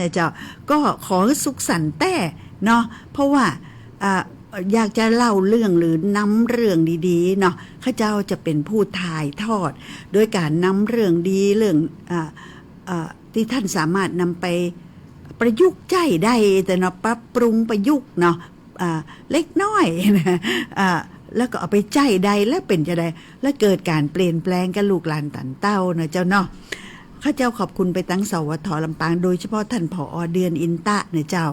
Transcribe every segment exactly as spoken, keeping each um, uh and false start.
นะเจ้า ก็ขอหื้อสุขสันต์แต๊เนาะ เพราะว่า อ่า อยากจะเล่าเรื่องหรือนำเรื่องดีๆ เนาะ ข้าเจ้าจะเป็นผู้ถ่ายทอด โดยก๋านนำเรื่องดี เรื่อง อ่า อ่า ตี้ต้านสามารถนำไปประยุกต์ใจ๊ได้ แต่เนาะ ปรับปรุงประยุกต์เนาะ อ่า เล็กน้อยนะ อ่า แล้วก็เอาไปใจ๊ได้ แล้วเป๋นจาใด แล้วเกิดก๋านเปลี่ยนแปลงกับลูกหลานตันเต้านะเจ้าเนาะ ข้าเจ้าขอบคุณไปตัง สวท ลำปาง โดยเฉพาะท่าน ผอ เดือน อินตะนะเจ้า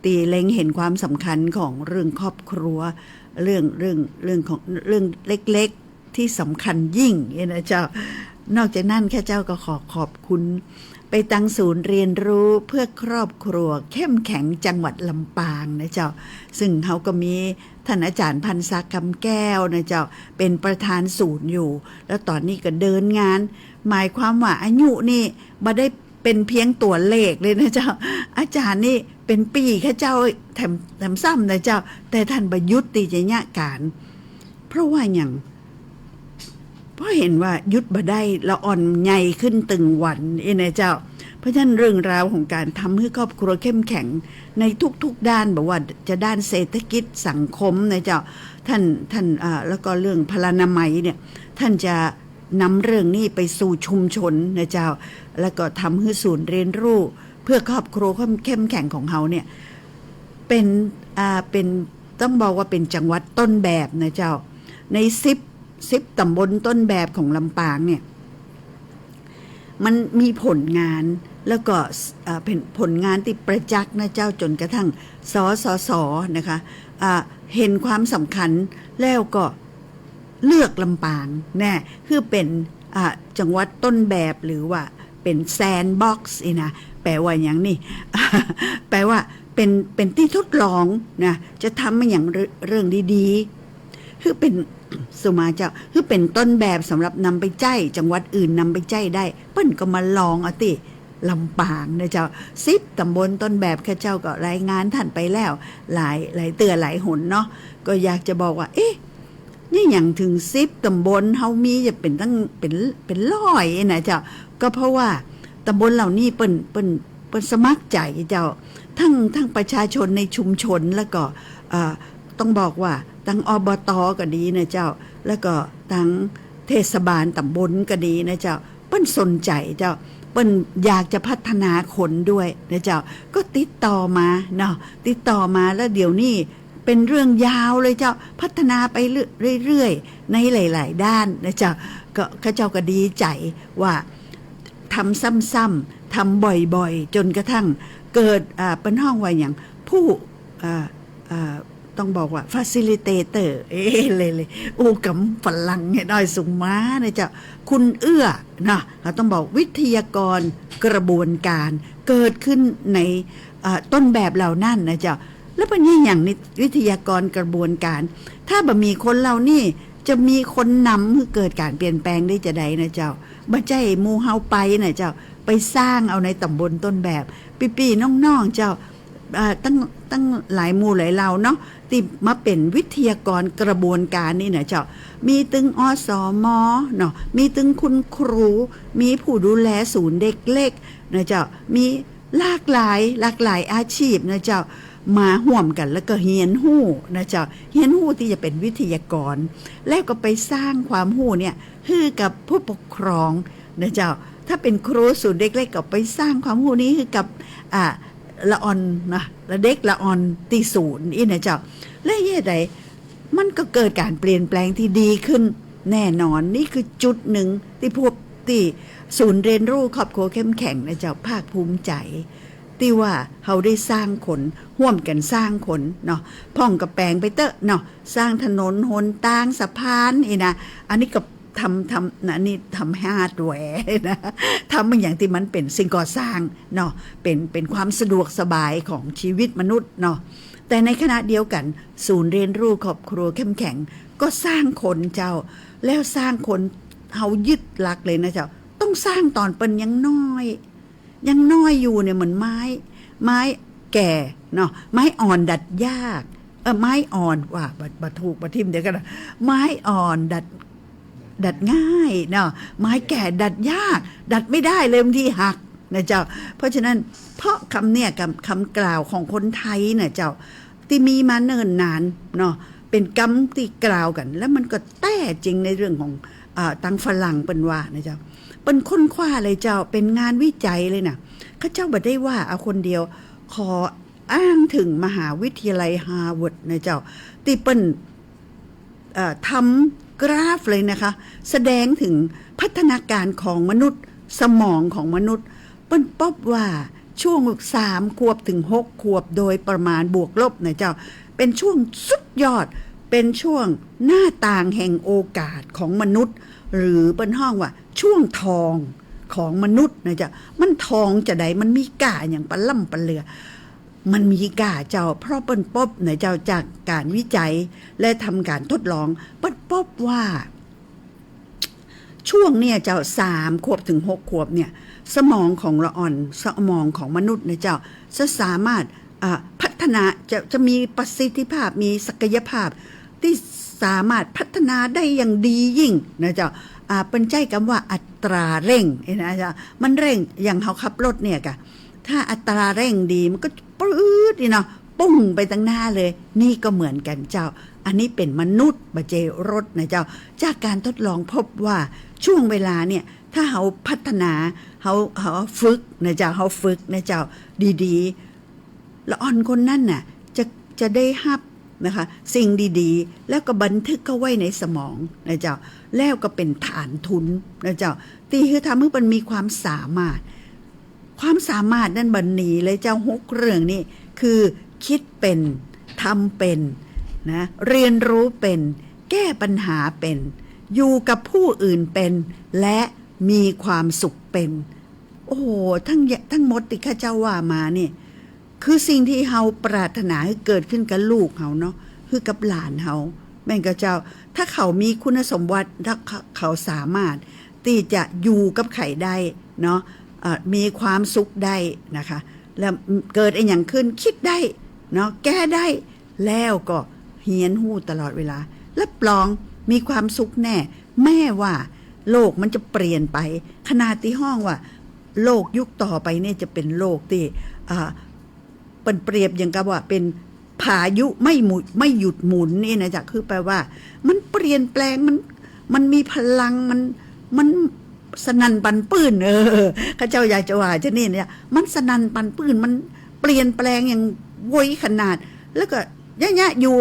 ตี้เล็งเห็นความสำคัญของเรื่องครอบครัว เรื่อง เรื่อง เรื่องของ เรื่องเล็กๆ ตี้สำคัญยิ่งเนี่ยนะเจ้า นอกจากนั้นข้าเจ้าก็ขอขอบคุณไปตังศูนย์เรียนรู้เพื่อครอบครัวเข้มแข็งจังหวัดลำปางนะเจ้า ซึ่งเขาก็มีท่านอาจารย์พันศักดิ์ คำแก้วนะเจ้า เป็นประธานศูนย์อยู่ แล้วต๋อนนี้ก็เดินงาน หมายความว่าอายุนี่บ่ได้เป็นเพียงตั๋วเลขเลยนะเจ้า อาจารย์นี่เป็นปี้ข้าเจ้าแถม แถมซ้ำนะเจ้า แต่ท่านบ่หยุดตี้จะเยียะก๋าน เพราะว่าหยัง เพราะหันว่าหยุดบ่ได้ ละอ่อนใหญ่ขึ้นตึงวันอี้นะเจ้า เพราะฉะนั้นเรื่องราวของก๋านทำหื้อครอบครัวเข้มแข็งในทุกๆ ด้าน บ่ว่าจะด้านเศรษฐกิจสังคมนะเจ้า ท่าน ท่าน อ่า แล้วก็เรื่องพลานามัยเนี่ย ท่านจะนำเรื่องนี้ไปสู่ชุมชนนะเจ้า แล้วก็ทำหื้อศูนย์เรียนรู้เพื่อครอบครัวเข้ม เข้มแข็งของเฮาเนี่ย เป๋น อ่า เป๋น ต้องบอกว่าเป๋นจังหวัดต้นแบบนะเจ้า ในสิบ สิบต๋ำบลต้นแบบของลำปางเนี่ย มันมีผลงาน แล้วก็ เอ่อ เป๋นผลงานตี้ประจักษ์นะเจ้า จ๋นกระทั่ง สสส นะคะ อ่า หันความสำคัญ แล้วก็เลือกลำปางแน่ คือเป๋น อ่า จังหวัดต้นแบบ หรือว่าเป๋น แซนด์บ็อกซ์ อี้นะ แปลว่าหยังนี่ แปลว่าเป๋น เป๋นตี้ทดลองนะ จะทำมาหยังเรื่อง เรื่องดีๆ คือเป๋น สุมาเจ้า คือเป๋นต้นแบบสำหรับนำไปใจ๊ จังหวัดอื่นนำไปใจ๊ได้ เปิ้นก็มาลองเอาตี้ลำปางนะเจ้า สิบต๋ำบลต้นแบบ ข้าเจ้าก็รายงานท่านไปแล้ว หลาย หลายเตื้อหลายหนเนาะ ก็อยากจะบอกว่า เอ๊ะ นี่หยังเถิงสิบต๋ำบล เฮามีจะเป๋นตั้ง เป๋น เป๋นร้อยนะเจ้า ก็เพราะว่าต๋ำบลเหล่านี้เปิ้น เปิ้น เปิ้นสมัครใจ๋เจ้า ทั้ง ทั้งประชาชนในชุมชน แล้วก็ เอ่อ ต้องบอกว่าตัง อบต ก็ดีนะเจ้า แล้วก็ตังเทศบาลต๋ำบลก็ดีนะเจ้า เปิ้นสนใจ๋เจ้า เปิ้นอยากจะพัฒนาคนด้วยนะเจ้า ก็ติดต่อมาเนาะ ติดต่อมา แล้วเดี๋ยวนี้เป๋นเรื่องยาวเลยเจ้า พัฒนาไปเรื่อยๆ ในหลายๆ ด้านนะเจ้า ก็ ข้าเจ้าก็ดีใจ๋ว่าทำซ้ำๆ ทำบ่อยๆ จ๋นกระทั่งเกิด อ่า เปิ้นฮ้องว่าหยัง ผู้ อ่า อ่า ต้องบอกว่า facilitator เอ้ เลย เลย อู้กำฝรั่งเนี่ย น้อยสุมานะเจ้า คุณเอื้อนะ เฮาต้องบอกวิทยากรกระบวนการ เกิดขึ้นใน เอ่อ ต้นแบบเหล่านั้นนะเจ้า แล้วเปิ้นเยียะหยังนี่ วิทยากรกระบวนการ ถ้าบ่มีคนเหล่านี้ จะมีคนนำหื้อเกิดก๋านเปลี่ยนแปลงได้จาใดนะเจ้า บ่ใจ้หมู่เฮาไปนะเจ้า ไปสร้างเอาในต๋ำบลต้นแบบ ปี้ๆ น้องๆ เจ้า อ่า ตั้ง ตั้งหลายหมู่หลายเหล่าเนาะ ตี้มาเป๋นวิทยากรกระบวนการนี่นะเจ้า มีตึง อสม เนาะ มีตึงคุณครู มีผู้ดูแลศูนย์เด็กเล็กนะเจ้า มีหลากหลาย หลากหลายอาชีพนะเจ้า มาฮ่วมกั๋นแล้วก็เฮียนฮู้นะเจ้า เฮียนฮู้ตี้จะเป๋นวิทยากร แล้วก็ไปสร้างความฮู้เนี่ย หื้อกับผู้ปกครองนะเจ้า ถ้าเป๋นครูศูนย์เด็กเล็กก็ไปสร้างความฮู้นี้หื้อกับ อ่า ละอ่อนนะ ละเด็กละอ่อนตี้ศูนย์อี้นะเจ้า และเยียะใด มันก็เกิดก๋านเปลี่ยนแปลงตี้ดีขึ้นแน่นอน นี่คือจุดหนึ่งตี้พวก ตี้ศูนย์เรียนรู้ครอบครัวเข้มแข็งนะเจ้า ภาคภูมิใจ๋ ตี้ว่าเฮาได้สร้างคน ฮ่วมกั๋นสร้างคนเนาะ พ่องก็แป๋งไปเต๊อะเนาะ สร้างถนนหนตางสะพานอี้นะ อันนี้ก็ทำ ทำ นะ อันนี้ทำฮาร์ดแวร์นะ ทำมันอย่างตี้มันเป๋นสิ่งก่อสร้างเนาะ เป๋น เป๋นความสะดวกสบายของชีวิตมนุษย์เนาะ แต่ในขณะเดียวกั๋น ศูนย์เรียนรู้ครอบครัวเข้มแข็ง ก็สร้างคนเจ้า แล้วสร้างคน เฮายึดหลักเลยนะเจ้า ต้องสร้างต๋อนเปิ้นยังน้อย ยังน้อยอยู่เนี่ย เหมือนไม้ ไม้แก่เนาะ ไม้อ่อนดัดยาก เออ ไม้อ่อนว่า บ่ บ่ถูก บ่ทิ่ม เดี๋ยวก่อนนะ ไม้อ่อนดัด ดัดง่ายเนาะ ไม้แก่ดัดยาก ดัดไม่ได้เลย บางทีหัก นะเจ้า เพราะฉะนั้น เพราะกำเนี่ย กำ กำกล่าวของคนไทยนะเจ้า ตี้มีมาเนิ่นนานเนาะ เป๋นกำตี้กล่าวกั๋น แล้วมันก็แต๊จริงในเรื่องของ อ่า ตางฝรั่งเปิ้นว่านะเจ้า เปิ้นค้นคว้าเลยเจ้า เป๋นงานวิจัยเลยนะ ข้าเจ้าบ่ได้ว่าเอาคนเดียว ขออ้างเถิงมหาวิทยาลัยฮาร์วาร์ดนะเจ้า ตี้เปิ้น เอ่อ ทำกราฟเลยนะคะ แสดงเถิงพัฒนาการของมนุษย์ สมองของมนุษย์ เปิ้นปบว่าช่วงสามขวบเถิงหกขวบโดยประมาณบวกลบนะเจ้า เป๋นช่วงสุดยอด เป๋นช่วงหน้าต่างแห่งโอกาสของมนุษย์ หรือเปิ้นฮ้องว่าช่วงทองของมนุษย์นะเจ้า มันทองจาใด มันมีก้าอะหยังปะล้ำปะเลือ มันมีก้าเจ้า เพราะเปิ้นปบนะเจ้า จากก๋านวิจัยและทำก๋านทดลอง เปิ้นปบว่า ช่วงเนี่ยเจ้า สามขวบเถิงหกขวบเนี่ย สมองของละอ่อน สมองของมนุษย์นะเจ้า จะสามารถ อ่า พัฒนา จะ จะมีประสิทธิภาพ มีศักยภาพ ตี้สามารถพัฒนาได้อย่างดียิ่งนะเจ้า อ่า เปิ้นใจ๊กำว่าอัตราเร่งนี่นะเจ้า มันเร่ง อย่างเฮาขับรถเนี่ยก่ะ ถ้าอัตราเร่งดีมันก็ปื๊ดนี่เนาะ ปุ้งไปตังหน้าเลย นี่ก็เหมือนกั๋นเจ้า อันนี้เป๋นมนุษย์ บ่ใจ้รถนะเจ้า จากก๋านทดลองปบว่าช่วงเวลาเนี่ย ถ้าเฮาพัฒนา เฮา เฮาฝึกนะเจ้า เฮาฝึกนะเจ้า ดีๆ ละอ่อนคนนั้นน่ะ จะ จะได้ฮับนะคะ สิ่งดีๆ แล้วก็บันทึกเข้าไว้ในสมองนะเจ้า แล้วก็เป๋นฐานทุนนะเจ้า ตี้หื้อทำหื้อมันมีความสามารถ ความสามารถนั้นบ่หนีเลยเจ้า หกเรื่องนี้ คือ คิดเป๋น ทำเป๋น นะ เรียนรู้เป๋น แก้ปัญหาเป๋น อยู่กับผู้อื่นเป๋น และมีความสุขเป๋น โอ้โห ทั้ง ทั้งหมดตี้ข้าเจ้าว่ามานี่ คือสิ่งตี้เฮาปรารถนาหื้อเกิดขึ้นกับลูกเฮาเนาะ หื้อกับหลานเฮา แม่นก่ะเจ้า ถ้าเขามีคุณสมบัติ ถ้าเขา เขาสามารถตี้จะอยู่กับใผได้เนาะ เอ่อ มีความสุขได้นะคะ แล้วเกิดอะหยังขึ้น คิดได้เนาะ แก้ได้ แล้วก็เฮียนฮู้ตลอดเวลา รับรองมีความสุขแน่ แม้ว่าโลกมันจะเปลี่ยนไป ขนาดตี้ฮ้องว่า โลกยุคต่อไปเนี่ยจะเป๋นโลกตี้ อ่า เปิ้นเปรียบอย่างกับว่าเป๋นพายุไม่หมุน ไม่หยุดหมุนนี่นะเจ้า คือแปลว่า มันเปลี่ยนแปลง มัน มันมีพลัง มัน มันสนั่นปั่นปื้น เออ ข้าเจ้าอยากจะว่าจะนี่เนี่ย มันสนั่นปั่นปื้น มันเปลี่ยนแปลงอย่างไวขนาด แล้วก็เยียะๆ อยู่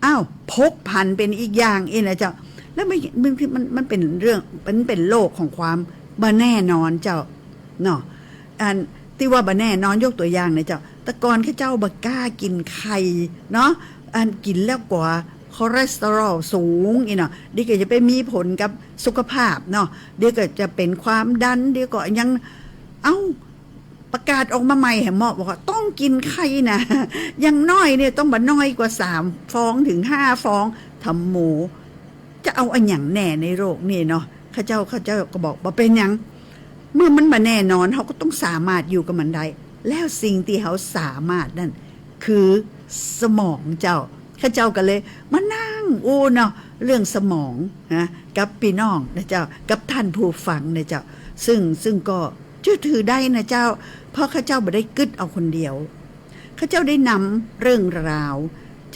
อ้าว พกผันเป๋นอีกอย่างอี้นะเจ้า แล้วมัน มัน มัน มันเป๋นเรื่อง มันเป๋นโลกของความบ่แน่นอนเจ้า เนาะ อันตี้ว่าบ่แน่นอน ยกตั๋วอย่างนะเจ้า แต่ก่อนข้าเจ้าบ่กล้ากิ๋นไข่เนาะ อันกิ๋นแล้วกั๋วคอเลสเตอรอลสูงอี้เนาะ เดี๋ยวก็จะไปมีผลกับสุขภาพเนาะ เดี๋ยวก็จะเป๋นความดัน เดี๋ยวก็ยัง เอ้า ประกาศออกมาใหม่แหม หมอบอกว่าต้องกิ๋นไข่นะ อย่างน้อยเนี่ยต้องบ่น้อยกว่าสามฟองเถิงห้าฟอง ถามหมู่ จะเอาอะหยังแน่ในโลกนี่เนาะ ข้าเจ้า ข้าเจ้าก็บอกบ่เป๋นหยัง เมื่อมันบ่แน่นอน เฮาก็ต้องสามารถอยู่กับมันได้ แล้วสิ่งตี้เฮาสามารถนั้น คือสมองเจ้า ข้าเจ้าก็เลยมานั่งอู้เนาะ เรื่องสมองนะ กับปี้น้องนะเจ้า กับท่านผู้ฟังนะเจ้า ซึ่ง ซึ่งก็เจื้อถือได้นะเจ้า เพราะข้าเจ้าบ่ได้กึ๊ดเอาคนเดียว ข้าเจ้าได้นำเรื่องราว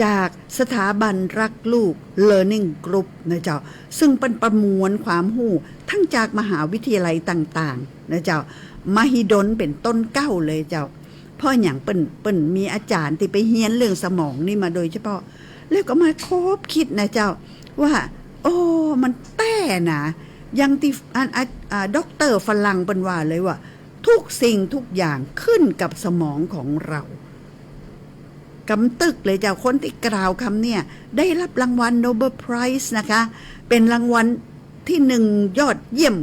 จากสถาบันรักลูก Learning Group นะเจ้า ซึ่งเปิ้นประมวลความฮู้ทั้งจากมหาวิทยาลัยต่างๆ นะเจ้า มหิดลเป๋นต้นเก้าเลยเจ้า เพราะหยังเปิ้น เปิ้นมีอาจ๋ารย์ตี้ไปเฮียนเรื่องสมองนี่มาโดยเฉพาะ แล้วก็มาคบคิดนะเจ้า ว่า โอ้ มันแต๊นะ อย่างตี้ อัน อ่ะ อ่ะ ด็อกเตอร์ฝรั่งเปิ้นว่าเลยว่า ทุกสิ่งทุกอย่างขึ้นกับสมองของเรา กำตึกเลยเจ้า คนตี้กล่าวกำเนี่ย ได้รับรางวัล Nobel Prize นะคะ เป๋นรางวัลตี้หนึ่งยอดเยี่ยม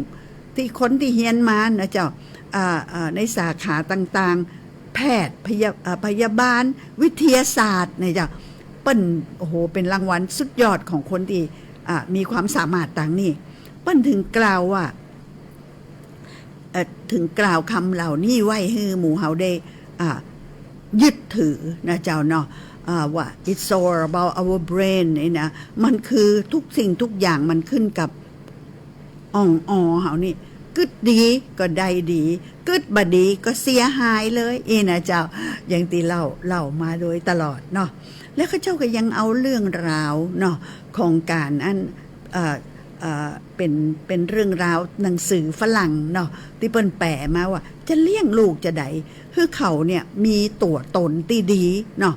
ตี้คนตี้เฮียนมานะเจ้า อ่า อ่า ในสาขาต่างๆ แพทย์ พยา อ่า พยาบาล วิทยาศาสตร์นะเจ้า เปิ้น โอ้โห เป๋นรางวัลสุดยอดของคนตี้ อ่า มีความสามารถตางนี้ เปิ้นเถิงกล่าวว่า เอ่อ เถิงกล่าวกำเหล่านี้ไว้หื้อหมู่เฮาได้ อ่า ยึดถือนะเจ้าเนาะ อ่า ว่า it's all about our brain นี่นะ มันคือทุกสิ่งทุกอย่างมันขึ้นกับอ่องออเฮานี่ กึ๊ดดีก็ได้ดี กึ๊ดบ่ดีก็เสียหายเลย อี้นะเจ้า อย่างตี้เล่า เล่ามาโดยตลอดเนาะ แล้วข้าเจ้าก็ยังเอาเรื่องราวเนาะ ของก๋านอัน เอ่อ เอ่อ เป๋น เป๋นเรื่องราวหนังสือฝรั่งเนาะ ตี้เปิ้นแปลมาว่าจะเลี้ยงลูกจาใด หื้อเขาเนี่ยมีตั๋วตนตี้ดีเนาะ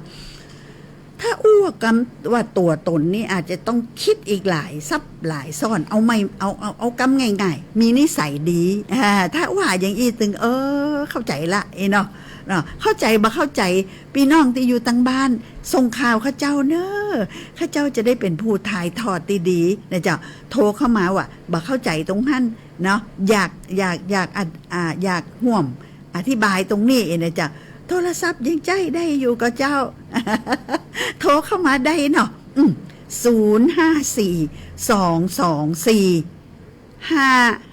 ถ้าอู้ว่ากำว่าตั๋วตนนี่อาจจะต้องกึ๊ดอีกหลายซับหลายซ้อน เอาไม่ เอา เอา เอากำง่ายๆ มีนิสัยดี อ่า ถ้าว่าอย่างอี้ตึง เออ เข้าใจ๋ละ อี้เนาะ เนาะ เข้าใจ๋บ่เข้าใจ๋ ปี้น้องตี้อยู่ตังบ้าน ส่งข่าวข้าเจ้าเน่อ ข้าเจ้าจะได้เป๋นผู้ถ่ายทอดตี้ดีนะเจ้า โทรเข้ามาว่าบ่เข้าใจ๋ตรงหั้นเนาะ อยาก อยาก อยาก อ่า อ่า อยากฮ่วมอธิบายตรงนี้นะเจ้า โทรศัพท์ยังใจ๊ได้อยู่ก่อเจ้า โทรเข้ามาได้เนาะ อืม ศูนย์ห้าสี่ สองสองสี่ ห้า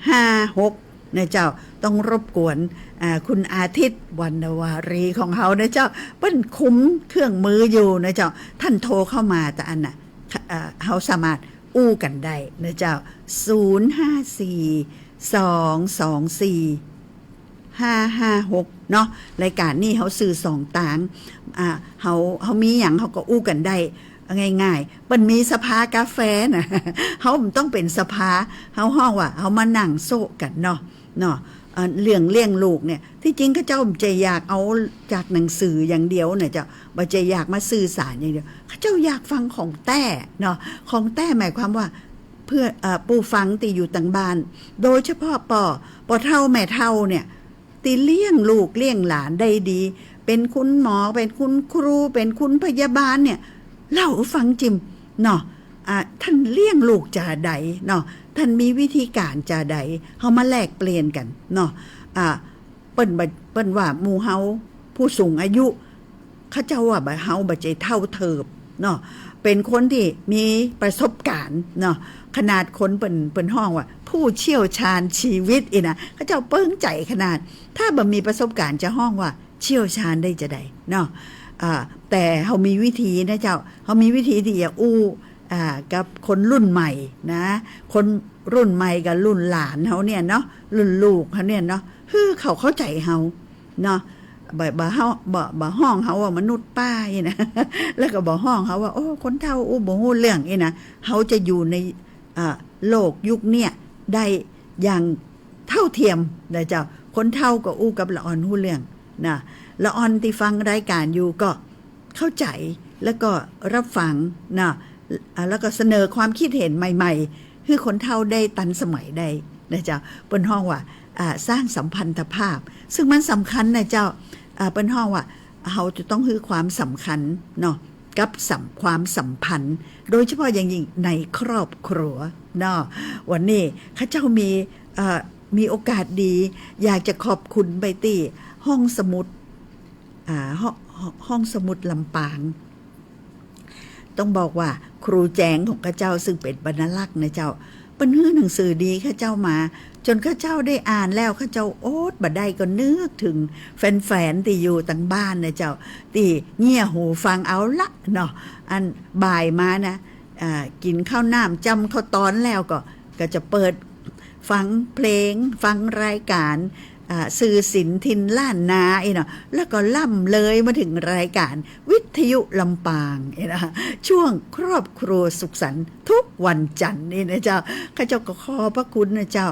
ห้าหก นะเจ้า ต้องรบกวน อ่า คุณอาทิตย์ วรรณวารีของเฮานะเจ้า เปิ้นคุมเครื่องมืออยู่นะเจ้า ต้านโทรเข้ามาตะอั้นน่ะ อ่า เฮาสามารถอู้กั๋นได้นะเจ้า ศูนย์ห้าสี่ สองสองสี่ ห้าห้าหก เนาะ รายก๋านนี้เฮาสื่อสองตาง อ่า เฮา เฮามีหยังเฮาก็อู้กั๋นได้ ง่ายๆ เปิ้นมีสภากาแฟน่ะ เฮาบ่ต้องเป๋นสภา เฮาฮ้องว่าเฮามานั่งโซะกั๋นเนาะ เนาะ อ่า เรื่องเลี้ยงลูกเนี่ย ตี้จริงข้าเจ้าบ่ใจ้อยากเอาจากหนังสืออย่างเดียวนะเจ้า บ่ใจ้อยากมาสื่อสารอย่างเดียว ข้าเจ้าอยากฟังของแต๊เนาะ ของแต๊หมายความว่า เพื่อ เอ่อ ผู้ฟังตี้อยู่ตังบ้าน โดยเฉพาะป้อ ป้อเฒ่าแม่เฒ่าเนี่ย ตี้เลี้ยงลูกเลี้ยงหลานได้ดี เป๋นคุณหมอ เป๋นคุณครู เป๋นคุณพยาบาลเนี่ย เล่าหื้อฟังจิมเนาะ อ่า ต้านเลี้ยงลูกจาใดเนาะ ต้านมีวิธีก๋านจาใด เฮามาแลกเปลี่ยนกั๋นเนาะ อ่า เปิ้นบ่ เปิ้นว่าหมู่เฮาผู้สูงอายุ ข้าเจ้าว่าบ่าเฮาบ่ใจ้เฒ่าเถิบเนาะ เป๋นคนตี้มีประสบก๋ารณ์เนาะ ขนาดคนเปิ้น เปิ้นฮ้องว่าผู้เชี่ยวชาญชีวิตอี้นะ ข้าเจ้าเปิงใจ๋ขนาด ถ้าบ่มีประสบก๋ารณ์จะฮ้องว่าเชี่ยวชาญได้จาใดเนาะ อ่า แต่เฮามีวิธีนะเจ้า เฮามีวิธีตี้จะอู้ อ่า กับคนรุ่นใหม่นะ คนรุ่นใหม่กับรุ่นหลานเฮาเนี่ยเนาะ รุ่นลูกเฮาเนี่ยเนาะ หื้อเขาเข้าใจ๋เฮาเนาะ บ่ บ่ฮ้อง บ่ บ่ฮ้องเฮาว่ามนุษย์ป้าอี้นะ แล้วก็บ่ฮ้องเฮาว่า โอ้ คนเฒ่าอู้บ่ฮู้เรื่องอี้นะ เฮาจะอยู่ใน อ่า โลกยุคเนี่ยได้อย่างเท่าเทียมนะเจ้า คนเฒ่าก็อู้กับละอ่อนฮู้เรื่องนะ ละอ่อนตี้ฟังรายก๋านอยู่ก็ เข้าใจ๋ แล้วก็รับฟังนะ อ่า แล้วก็เสนอความกึ๊ดเห็นใหม่ๆ หื้อคนเฒ่าได้ตันสมัยได้นะเจ้า เปิ้นฮ้องว่า อ่า สร้างสัมพันธภาพ ซึ่งมันสำคัญนะเจ้า อ่า เปิ้นฮ้องว่า เฮาจะต้องหื้อความสำคัญเนาะ กับสัม- ความสัมพันธ์ โดยเฉพาะอย่างยิ่งในครอบครัวเนาะ วันนี้ข้าเจ้ามี เอ่อ มีโอกาสดี อยากจะขอบคุณไปตี้ห้องสมุด อ่า ห้อง ห้อง ห้องสมุดลำปาง ต้องบอกว่าครูแจงของข้าเจ้าซึ่งเป๋นบรรณารักษ์นะเจ้า เปิ้นหื้อหนังสือดีข้าเจ้ามา จ๋นข้าเจ้าได้อ่านแล้วข้าเจ้าอดบ่ได้ก็นึกเถิงแฟนๆ ตี้อยู่ตังบ้านนะเจ้า ตี้เงี่ยหูฟังเอาละเนาะ อันบ่ายมานะ อ่า กิ๋นข้าวน้ำจ้ำข้าวตอนแล้วก็ ก็จะเปิดฟังเพลง ฟังรายก๋าน อ่า สื่อศิลป์ถิ่นล้านนาอี้เนาะ แล้วก็ล่ำเลยมาเถิงรายก๋านวิทยุลำปางอี้นะ ช่วงครอบครัวสุขสันต์ทุกวันจันทร์อี้นะเจ้า ข้าเจ้าก็ขอบพระคุณนะเจ้า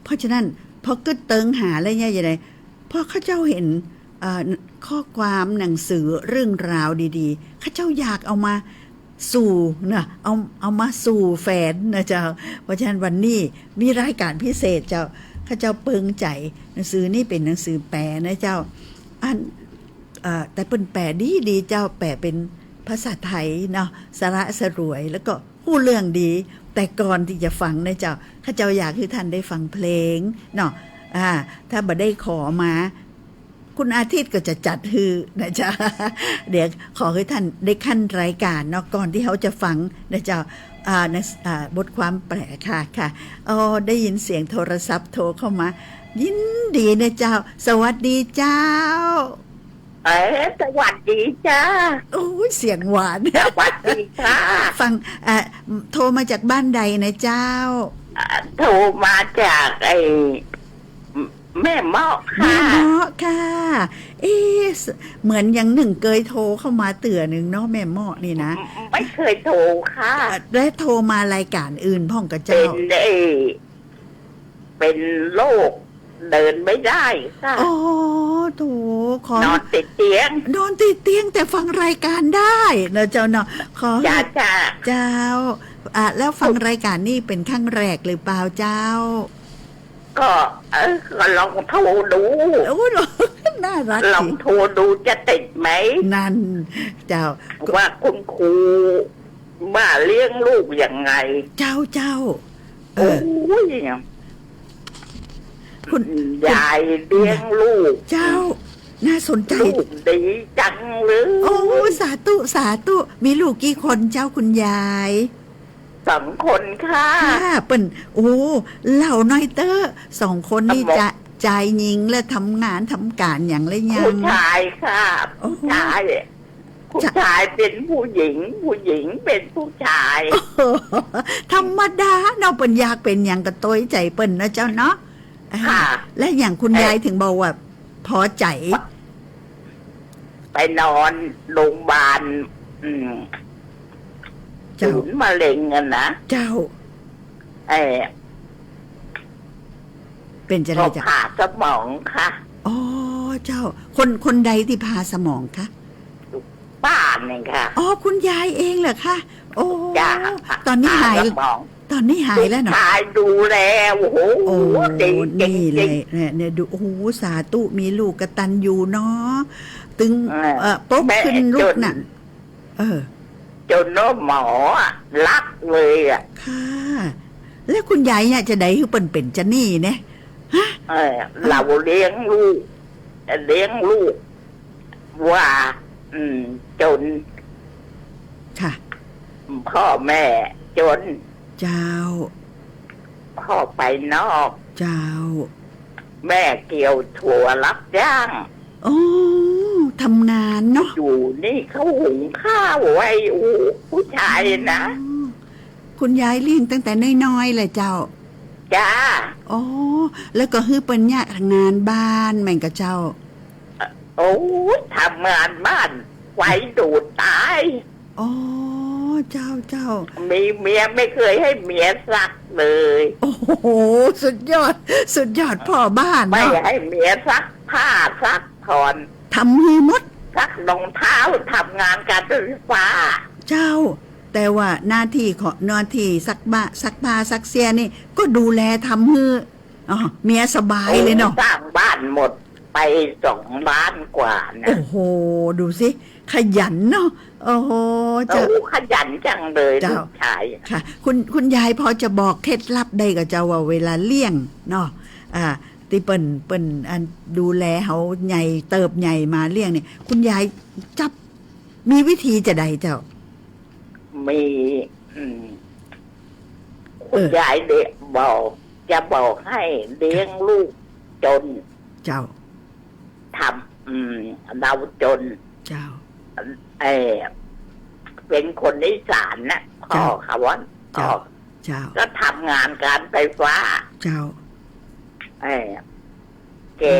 เพราะฉะนั้นพอกึ๊ดเติงหาแล้วเนี่ยจะได้ พอข้าเจ้าเห็น เอ่อ ข้อความหนังสือเรื่องราวดีๆ ข้าเจ้าอยากเอามาสู่นะ เอา เอามาสู่แฟนนะเจ้า เพราะฉะนั้นวันนี้มีรายก๋านพิเศษเจ้า ข้าเจ้าเปิงใจ๋ หนังสือนี่เป๋นหนังสือแปลนะเจ้า อัน เอ่อ แต่เปิ้นแปลดีๆ เจ้า แปลเป๋นภาษาไทยเนาะ สละสลวย แล้วก็ ฮู้เรื่องดี แต่ก่อนตี้จะฟังนะเจ้า ข้าเจ้าอยากหื้อต้านได้ฟังเพลงเนาะ อ่า ถ้าบ่ได้ขอมา คุณอาทิตย์ก็จะจัดหื้อนะเจ้า เดี๋ยวขอหื้อต้านได้ขั้นรายก๋านเนาะ ก่อนตี้เฮาจะฟังนะเจ้า อ่า ใน อ่า บทความแปลค่ะ ค่ะ อ๋อ ได้ยินเสียงโทรศัพท์โทรเข้ามา ยินดีนะเจ้า สวัสดีเจ้า เออ สวัสดีจ้า โอ้ย เสียงหวาน สวัสดีค่ะ ฟัง เอ่อ โทรมาจากบ้านใดนะเจ้า เอ่อ โทรมาจากไอ้ แม่เมาะค่ะ แม่เมาะค่ะ เอ๊ะ เหมือนอย่างหนึ่งเกยโทรเข้ามาเตื้อนึ่งเนาะ แม่เมาะนี่นะ ไม่เคยโทรค่ะ เอ่อ และโทรมารายก๋านอื่นพ่องก่อเจ้า เป็น เอ่อ เป็นโรคเดินไม่ได้ค่ะ อ๋อ โถ ขอ นอนติดเตียง นอนติดเตียงแต่ฟังรายก๋านได้นะเจ้าเนาะ ขอ จ้า จ้า เจ้า อ่ะ แล้วฟังรายก๋านนี่เป๋นครั้งแรกหรือเปล่าเจ้า ก็ เออ ก็ลองโทรดู โอ้ น่ารัก ลองโทรดูจะติดไหม นั่น เจ้า ว่าคุณครูว่าเลี้ยงลูกยังไง เจ้า เจ้า เออ โอ้ย คุณ คุณยายเลี้ยงลูก เจ้า น่าสนใจ ลูกดีจังเลย โอ้ สาธุ สาธุ มีลูกกี่คนเจ้าคุณยาย สองคนค่ะ ค่ะ เปิ้น โอ้ เล่าหน่อยเต๊อะ สองคนนี่ สมอง จะ จายญิงและทำงานทำก๋านหยังและยัง ผู้ชายค่ะ โอ้โห ผู้ชาย ผู้ชายเป๋นผู้หญิง ผู้หญิงเป๋นผู้ชาย โอ้โห ธรรมดาเนาะ เปิ้นอยากเป๋นหยังก็ตวยใจ๋เปิ้นนะเจ้าเนาะ อ่า ค่ะ และอย่างคุณยาย เอ่อ เถิงบอกว่าพอใจ๋ ไปนอนโรงพยาบาล อืม เจ้า ศูนย์มะเร็งอะนะ เจ้า เอ่อ เป๋นจะไดเจ้า ผ่าสมองค่ะ อ๋อ เจ้า คน คนใดตี้ผ่าสมองคะ ป้านี่ค่ะ อ๋อ คุณยายเองเหรอคะ โอ้ จ้า ต๋อนนี้หาย ผ่าสมอง ต๋อนนี้หายแล้วเนาะ ลูกชายดูแล โอ้โห โอ้ ดีจริงๆ นี่แหละ เนี่ย เนี่ย ดู โอ้โห สาธุ มีลูกกตัญญูเนาะ ตึง เออ เอ่อ ปก แม่ ขึ้นลูกน่ะ จน เออ จนว่าหมออะรักเลยอะ ค่ะ แล้วคุณยายเนี่ยจะไดหื้อเปิ้นเป๋นจะนี่เนี่ย ฮะ เออ เออ เราเลี้ยงลูก เลี้ยงลูก ว่า อืม จน ค่ะ พ่อแม่จน เจ้า พ่อไปนอก เจ้า แม่เกี่ยวถั่วรับจ้าง อ๋อ ทำงานเนาะ อยู่นี่เขาหุงข้าวไว้ อู้ ผู้ชายนะ อ๋อ คุณยายเลี้ยงตั้งแต่น้อยๆ เลยเจ้า จ้า อ๋อ แล้วก็หื้อเปิ้นเยียะงานบ้านแม่นก่อเจ้า โอ้ย ทำงานบ้าน ไฟดูดตาย อ๋อ เจ้า เจ้า มีเมียไม่เคยให้เมียซักเลย โอ้โห สุดยอด สุดยอดพ่อบ้านเนาะ ไม่ให้เมียซักผ้าซักผ่อน ทำหื้อหมด ซักรองเท้า ทำงานการไฟฟ้า เจ้า แต่ว่าหน้าตี้ของ หน้าตี้ซักบ้า ซักผ้าซักเสี้ยนี่ก็ดูแลทำหื้อ อ๋อ เมียสบายเลยเนาะ โอ้ สร้างบ้านหมดไปสองล้านกว่านะ โอ้โห ดูสิ ขยันเนาะ โอ้โห เจ้า โอ้ ขยันจังเลย เจ้า ลูกชาย ค่ะ คุณ คุณยายพอจะบอกเคล็ดลับได้ก่อเจ้าว่าเวลาเลี้ยงเนาะ อ่า ตี้เปิ้น เปิ้นอันดูแลเฮาใหญ่เติบใหญ่มาเลี้ยงเนี่ย คุณยายจั๊บมีวิธีจะใดเจ้า มี อืม เออ คุณยายเดะบอก จะบอกให้เลี้ยงลูกจน เจ้า ทำ อืม เราจน เจ้า เอ่อ เป็นคนอีสานนะ พ่อ เจ้า เขาว่า เจ้า พ่อ เจ้า ก็ทำงานการไฟฟ้า เจ้า เอ่อ แก่ อื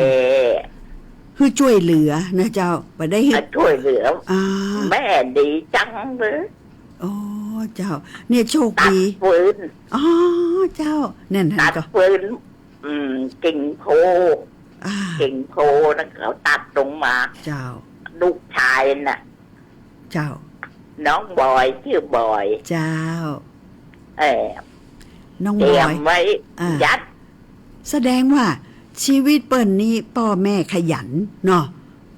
ม หื้อจ้วยเหลือนะเจ้า บ่ได้หื้อ อ่ะ จ้วยเหลือ อ่า แม่ดีจังเลย อ๋อ เจ้า เนี่ยโชคดี ตัดฟืน อ๋อ เจ้า นั่นหัน ตัด ก็ ฟืน อืม กิ่งโพธิ์ อ่า กิ่งโพธิ์นะ เขาตัดลงมา เจ้า ลูกชายน่ะ เจ้า น้องบอย ชื่อบอย เจ้า เออ น้องบอย เตรียมไว้ อ่า ยัด แสดงว่าชีวิตเปิ้นนี่ป้อแม่ขยันเนาะ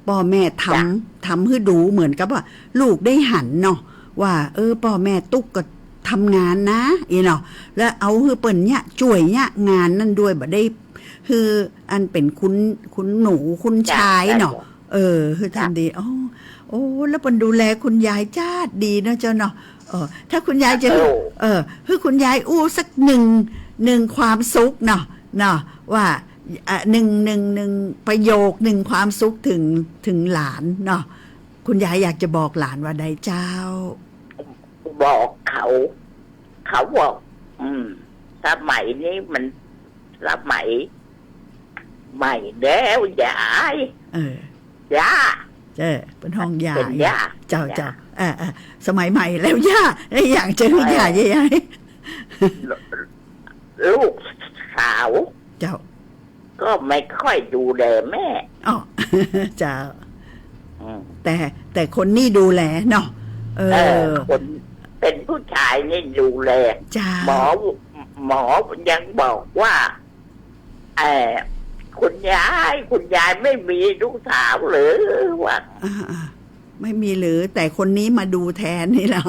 ป้อแม่ทำ จ้ะ ทำหื้อดูเหมือนกับว่าลูกได้หันเนาะ ว่า เออ ป้อแม่ตุ๊กข์ก็ทำงานนะ อี้เนาะ แล้วเอาหื้อเปิ้นเนี่ยจ้วยเนี่ยงานนั่นด้วย บ่ได้หื้ออันเป๋นคุณ คุณหนู คุณ จ้ะ ชายเนาะ จ้ะ เออ หื้อทำดี จ้ะ อ๋อ โอ้ แล้วเปิ้นดูแลคุณยายจ๊าดดีเนาะเจ้าเนาะ เออ ถ้าคุณยายจะ เออ เออ หื้อคุณยายอู้สักหนึ่ง หนึ่งความสุขเนาะ เนาะ ว่า อ่ะ หนึ่ง หนึ่ง หนึ่งประโยค หนึ่งความสุขเถิง เถิงหลานเนาะ คุณยายอยากจะบอกหลานว่าใดเจ้า บอกเขา เขาบอก อืม สมัยนี้มัน สมัย ใหม่แล้วยาย เออ ย่า เออ เปิ้นฮ้องย่า เปิ้นย่า เจ้า ย่า เจ้า เออ เออ สมัยใหม่แล้วย่า ไอ้อย่างเจ้า เออ ย่า ย่า ย่า ลูกสาว เจ้า ก็ไม่ค่อยดูแลแม่ อ๋อ เจ้า อืม แต่ แต่คนนี้ดูแลเนาะ เออ เออ คนเป็นผู้ชายนี่ดูแล เจ้า หมอ หมอยังบอกว่า เอ่อ คุณยาย คุณยายไม่มีลูกสาวหรือ ว่า อ่า อ่า ไม่มีหรือ แต่คนนี้มาดูแทนนี่เหรอ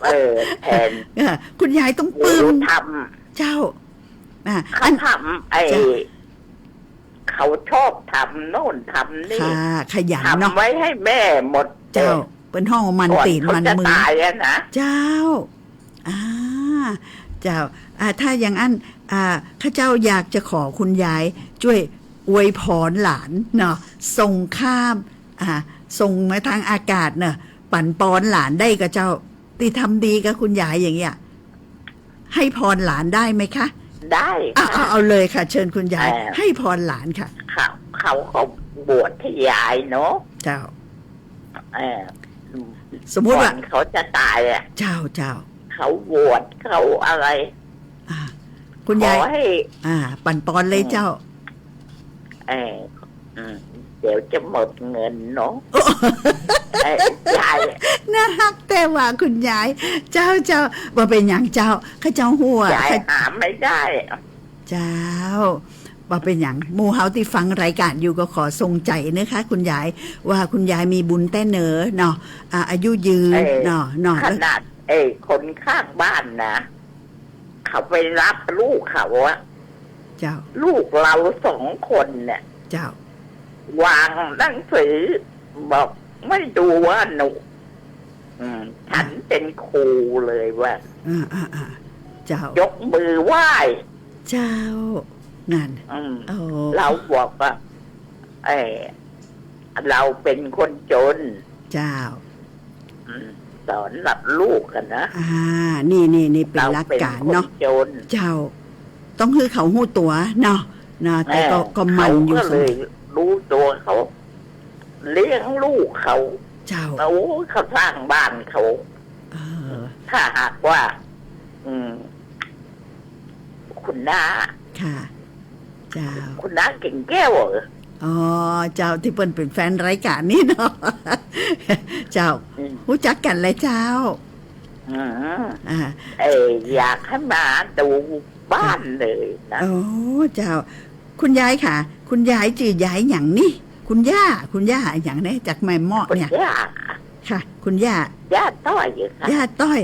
เออ แทน เออ คุณยายต้องปลื้ม ดูธรรม เจ้า อ่ะ เขา อัน ทำไอ้ เจ้า เขาชอบทำโน่นทำนี่ ค่ะ ขยันเนาะ ทำไว้ให้แม่หมด เจ้า เออ เปิ้นฮ้องว่าหมั่นตี๋นหมั่นมือ ก่อนเขาจะตายอะนะ เจ้า อ่า เจ้า อ่า ถ้าอย่างอั้น อ่า ข้าเจ้าอยากจะขอคุณยายจ้วยอวยพรหลานเนาะ ส่งข้าม อ่า ส่งมาทางอากาศเนาะ ปั๋นปอนหลานได้ก่อเจ้า ตี้ทำดีกับคุณยายอย่างเงี้ย ให้พรหลานได้ไหมคะ ได้ อ่ะ ค่ะ เอา เอาเลยค่ะ เชิญคุณยาย เอ่อ ให้พรหลานค่ะ เขา เขาก็บวชให้ยายเนาะ เจ้า เอ่อ สมมุติว่า ก่อนเขาจะตายอะ เจ้า เจ้า เขาบวช เขาอะไร อ่า คุณยาย ขอให้ อ่า ปั๋นปอนเลย อืม เจ้า เอ่อ อืม เดี๋ยวจะหมดเงินเนาะ เอ่อ ใช่ น่าฮักแต๊ว่าคุณยาย เจ้า เจ้า บ่เป๋นหยังเจ้า ข้าเจ้าฮู้ ยาย ข้า หาไม่ได้ เจ้า บ่เป๋นหยัง หมู่เฮาตี้ฟังรายก๋านอยู่ก็ขอส่งใจ๋นะคะ คุณยาย ว่าคุณยายมีบุญแต๊เนอเนาะ อ่า อายุยืน เอ่อ เนาะ เนาะ ขนาด เอ่อ คนข้างบ้านนะ เขาไปรับลูกเขาอะ เจ้า ลูกเราสองคนเนี่ย เจ้า วางหนังสือ บอกไม่ดูอนุ อืม ฉันเป็นครูเลยว่า อ่า อ่า อ่า เจ้า ยกมือไหว้ เจ้า นั่น อืม โอ้ เราบอกว่า เอ่อ เราเป็นคนจน เจ้า อืม สอนกับลูกอะนะ อ่า นี่ นี่ นี่เป๋นหลักก๋านเนาะ เราเป็นคนจน เจ้า ต้องหื้อเขาฮู้ตั๋วเนาะ นะ แต่ก็ เออ ก็หมั่นอยู่ เขาก็เลย เสมอ รู้ตั๋วเขา เลี้ยงลูกเขา เจ้า โอ้ เขาสร้างบ้านเขา เออ ถ้าหากว่า อืม คุณน้า ค่ะ เจ้า คุณน้ากิ่งแก้วเหรอ อ๋อ เจ้า ตี้เปิ้นเป๋นแฟนรายก๋านนี้เนาะ เจ้า อืม ฮู้จักกั๋นแหละเจ้า อืม อ่า เอ่อ อยากให้มาดูบ้านเลยนะ โอ้ เจ้า คุณยายค่ะ คุณยายจื้อยายหยังนี่ คุณย่า คุณย่าหยังเนี่ย จากแม่เมาะเนี่ย คุณย่า ค่ะ คุณย่า ย่าต้อยค่ะ ย่าต้อย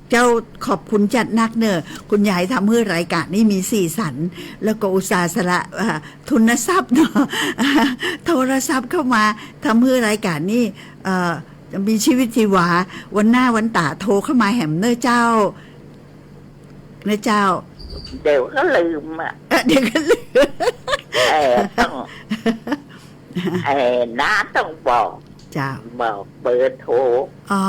เจ้า ขอบคุณจ๊าดนักเน่อ คุณยายทำหื้อรายก๋านนี้มีสีสัน แล้วก็อุตส่าห์สละ อ่า ทุนทรัพย์เนาะ โทรศัพท์เข้ามา ทำหื้อรายก๋านนี้ เอ่อ มีชีวิตชีวา วันหน้าวันต๋าโทรเข้ามาแหมเน่อเจ้า นะเจ้า เดี๋ยวก็ลืมอะ เอ่อ เดี๋ยวก็ลืม เอ่อ ต้อง เอ่อ น้าต้องบอก เจ้า บอกเบอร์โทร อ๋อ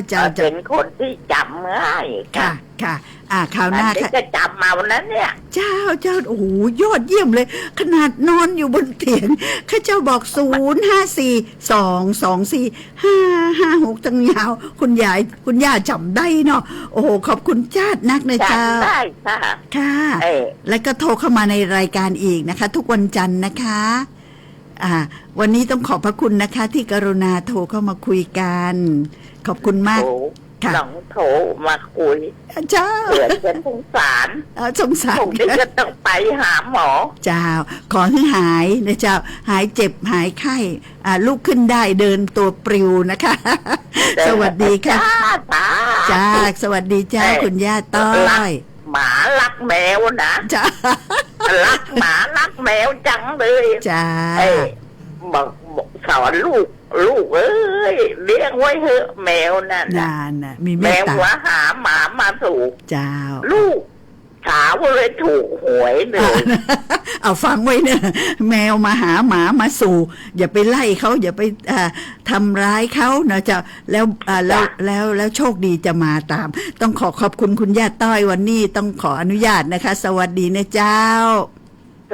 เจ้า เอ่อ เจ้า เป็นคนที่จำง่ายค่ะ ค่ะ ค่ะ อ่า คราวหน้า อันนี้ ค่ะ จะจำเอานะเนี่ย เจ้า เจ้า โอ้โห ยอดเยี่ยมเลย ขนาดนอนอยู่บนเตียง ข้าเจ้าบอก ศูนย์ห้าสี่สองสองสี่ห้าห้าหก ตังยาว คุณยาย คุณย่าจ๋ำได้เนาะ โอ้โห ขอบคุณจ๊าดนักนะเจ้า จ๋ำได้ค่ะ ค่ะ เอ่อ แล้วก็โทรเข้ามาในรายก๋านอีกนะคะ ทุกวันจันทร์นะคะ อ่า วันนี้ต้องขอบพระคุณนะคะ ที่กรุณาโทรเข้ามาคุยกัน ขอบคุณมาก โทร ค่ะ ลองโทรมาคุย เจ้า เผื่อจะสงสาร เอ่อ สงสาร พรุ่งนี้ก็ต้องไปหาหมอ เจ้า ขอให้หายนะเจ้า หายเจ็บหายไข้ อ่า ลุกขึ้นได้เดินตัวปลิวนะคะ เออ สวัสดีค่ะ จ้า จ้า จ้า สวัสดีเจ้า เอ่อ คุณย่าต้อย รักหมารักแมวนะ จ้า รักหมารักแมวจังเลย จ้า เอ่อ บอก บอก สอนลูก ลูกเอ้ย เลี้ยงไว้เถอะแมวนั่นน่ะ นั่นน่ะ มีเมตต๋า แมวหัวหาหมามาสู่ เจ้า ลูกสาวเลยถูกหวยเลย เอาฟังไว้เน่อ แมวมาหาหมามาสู่ อย่าไปไล่เขา อย่าไป อ่า ทำร้ายเขานะเจ้า แล้ว อ่า แล้ว จ้ะ แล้ว แล้วโชคดีจะมาตาม ต้องขอขอบคุณคุณย่าต้อย วันนี้ต้องขออนุญาตนะคะ สวัสดีนะเจ้า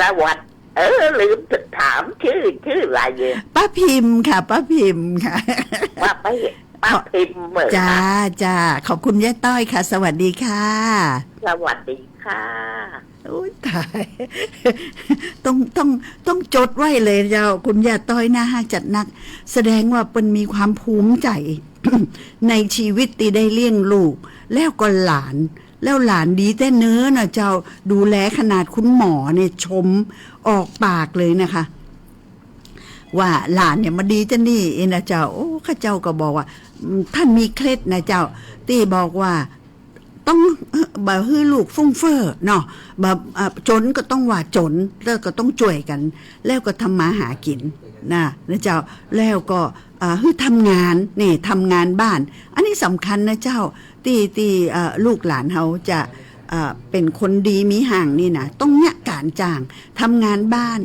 สวัสดี เออ ลืมถามชื่อ ชื่ออะไรเนี่ย ป้าพิมค่ะ ป้าพิมค่ะ ป้าพิม ป้าพิมเหรอคะ จ้า จ้า ขอบคุณย่าต้อยค่ะ สวัสดีค่ะ สวัสดีค่ะ โอ๊ย ต๋าย ต้อง ต้อง ต้องจดไว้เลยเจ้า คุณย่าต้อยน่าฮักจัดนัก แสดงว่าเปิ้นมีความภูมิใจ๋ ในชีวิตตี้ได้เลี้ยงลูก แล้วก็หลาน แล้วหลานดีแต๊เน้อนะเจ้า ดูแลขนาดคุณหมอเนี่ยชมออกปากเลยนะคะ ว่าหลานเนี่ยมาดีจานี่เองนะเจ้า โอ้ ข้าเจ้าก็บอกว่า อืม ต้านมีเคล็ดนะเจ้า ตี้บอกว่า ต้อง เอ่อ บ่หื้อลูกฟุ่งเฟ้อเนาะ บ่ เอ่อ จ๋นก็ต้องว่าจ๋น แล้วก็ต้องจ้วยกั๋น แล้วก็ทำมาหากิ๋นนะ นะเจ้า แล้วก็ อ่า หื้อทำงาน นี่ ทำงานบ้าน อันนี้สำคัญนะเจ้า ตี้ ตี้ เอ่อ ลูกหลานเฮาจะ เอ่อ เป๋นคนดีมีห้างนี่นะ ต้องเยียะก๋านจ้าง ทำงานบ้าน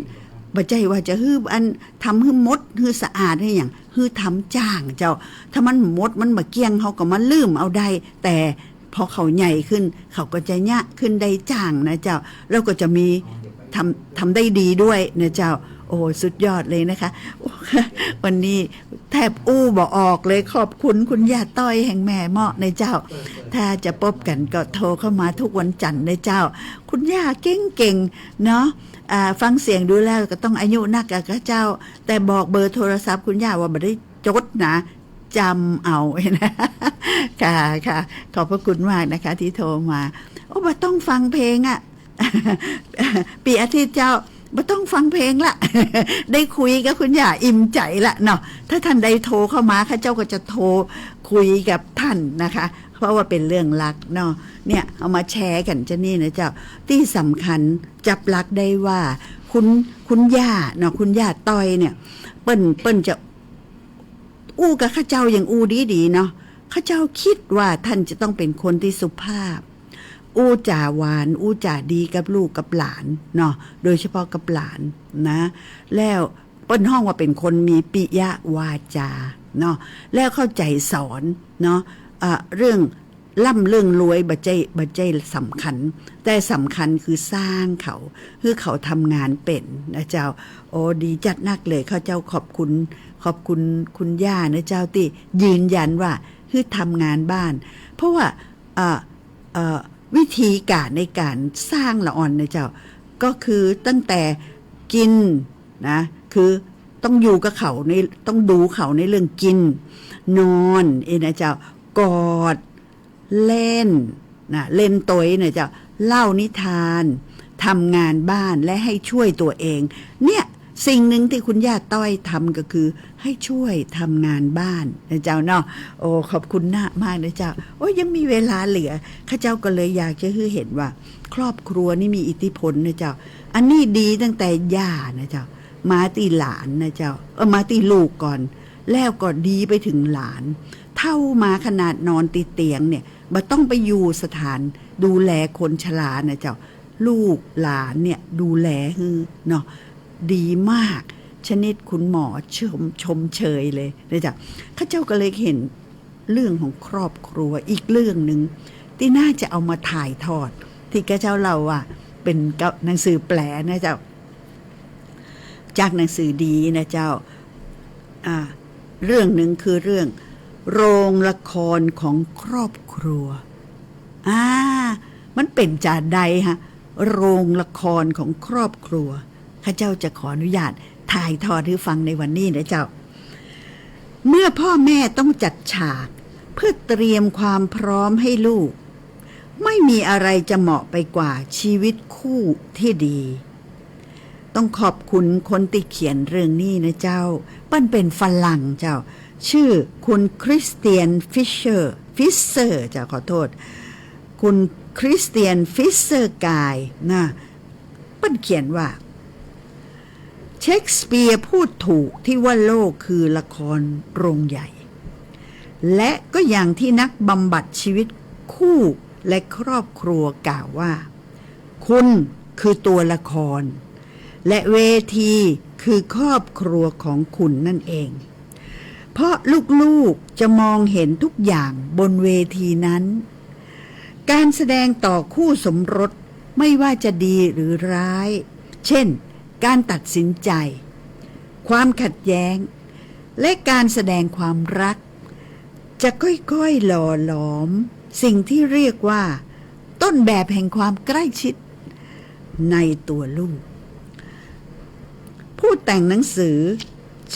บ่ใจ้ว่าจะหื้ออัน ทำหื้อหมด หื้อสะอาด หื้อหยัง หื้อทำจ้างเจ้า ถ้ามันหมด มันบ่เกลี้ยง เฮาก็มาลืมเอาได้ แต่พอเขาใหญ่ขึ้น เขาก็จะเยียะขึ้นได้จ้างนะเจ้า แล้วก็จะมี ทำ ทำได้ดีด้วยนะเจ้า โอ้ สุดยอดเลยนะคะ วันนี้แทบอู้บ่ออกเลย ขอบคุณคุณย่าต้อยแห่งแม่เมาะนะเจ้า ถ้าจะปบกั๋นก็โทรเข้ามาทุกวันจันทร์นะเจ้า คุณย่าเก่งๆ เนาะ อ่า ฟังเสียงดูแล้วก็ต้องอายุนักอะค่ะเจ้า แต่บอกเบอร์โทรศัพท์คุณย่าว่าบ่ได้จดนะ จ๋ำเอานะ ค่ะ ค่ะ ขอบพระคุณมากนะคะที่โทรมา โอ้ บ่ต้องฟังเพลงอะ ปี้อาทิตย์เจ้า บ่ต้องฟังเพลงละ ได้คุยกับคุณย่าอิ่มใจ๋ละเนาะ ถ้าต้านใดโทรเข้ามา ข้าเจ้าก็จะโทรคุยกับต้านนะคะ เพราะว่าเป๋นเรื่องลักเนาะ เนี่ย เอามาแชร์กั๋นจานี่นะเจ้า ตี้สำคัญจับลักได้ว่า คุณ คุณย่าเนาะ คุณย่าต้อยเนี่ย เปิ้น เปิ้นจะ อู้กับข้าเจ้ายังอู้ดีๆ เนาะ ข้าเจ้ากึ๊ดว่าต้านจะต้องเป๋นคนตี้สุภาพ อู้จ๋าหวาน อู้จ๋าดีกับลูกกับหลานเนาะ โดยเฉพาะกับหลานนะ แล้วเปิ้นฮ้องว่าเป๋นคนมีปิยวาจาเนาะ แล้วเข้าใจ๋สอนเนาะ อ่า เรื่องร่ำเรื่องรวยบ่ใจ้ บ่ใจ้สำคัญ แต่สำคัญคือสร้างเขา หื้อเขาทำงานเป๋นนะเจ้า โอ้ ดีจัดนักเลย ข้าเจ้าขอบคุณ ขอบคุณคุณย่านะเจ้า ตี้ยืนยันว่า หื้อทำงานบ้าน เพราะว่า เอ่อ เอ่อ วิธีก๋านในก๋านสร้างละอ่อนนะเจ้า ก็คือตั้งแต่กิ๋นนะ คือต้องอยู่กับเขาใน ต้องดูเขาในเรื่องกิ๋น นอน เอ้ยนะเจ้า กอด เล่นนะ เล่นตวยนะเจ้า เล่านิทาน ทำงานบ้านและให้ช่วยตัวเอง เนี่ย สิ่งหนึ่งตี้คุณย่าต้อยทำก็คือให้ช่วยทำงานบ้านนะเจ้าเนาะ โอ้ ขอบคุณนะมากนะเจ้า โอ้ย ยังมีเวลาเหลือ ข้าเจ้าก็เลยอยากจะหื้อเห็นว่า ครอบครัวนี่มีอิทธิพลนะเจ้า อันนี้ดีตั้งแต่ย่านะเจ้า มาตี้หลานนะเจ้า เออ มาตี้ลูกก่อน แล้วก็ดีไปถึงหลาน เฒ่ามาขนาดนอนติดเตียงเนี่ย บ่ต้องไปอยู่สถานดูแลคนชรานะเจ้า ลูกหลานเนี่ยดูแลหื้อเนาะ ดีมาก ชนิดคุณหมอชม ชมเชยเลยนะเจ้า ข้าเจ้าก็เลยเห็นเรื่องของครอบครัวอีกเรื่องหนึ่ง ตี้น่าจะเอามาถ่ายทอด ตี้ข้าเจ้าเล่าว่าเป๋นกับหนังสือแปลนะเจ้า จากหนังสือดีนะเจ้า อ่า เรื่องหนึ่งคือเรื่องโรงละครของครอบครัว อ่า มันเป๋นจาใดฮะ โรงละครของครอบครัว ข้าเจ้าจะขออนุญาตถ่ายทอดหื้อฟังในวันนี้นะเจ้า เมื่อพ่อแม่ต้องจัดฉากเพื่อเตรียมความพร้อมให้ลูก ไม่มีอะไรจะเหมาะไปกว่าชีวิตคู่ที่ดี ต้องขอบคุณคนตี้เขียนเรื่องนี้นะเจ้า เปิ้นเป๋นฝรั่งเจ้า ชื่อคุณคริสเตียน ฟิชเชอร์ ฟิสเซอร์ เจ้า ขอโทษ คุณคริสเตียน ฟิสเซอร์กายนะ เปิ้นเขียนว่า เชกสเปียร์พูดถูกที่ว่าโลกคือละครโรงใหญ่ และก็อย่างที่นักบำบัดชีวิตคู่และครอบครัวกล่าวว่า คุณคือตัวละคร และเวทีคือครอบครัวของคุณนั่นเอง เพราะลูกๆจะมองเห็นทุกอย่างบนเวทีนั้น การแสดงต่อคู่สมรสไม่ว่าจะดีหรือร้าย เช่น การตัดสินใจ ความขัดแย้ง และการแสดงความรัก จะค่อยๆหล่อหลอมสิ่งที่เรียกว่าต้นแบบแห่งความใกล้ชิดในตัวลูก ผู้แต่งหนังสือ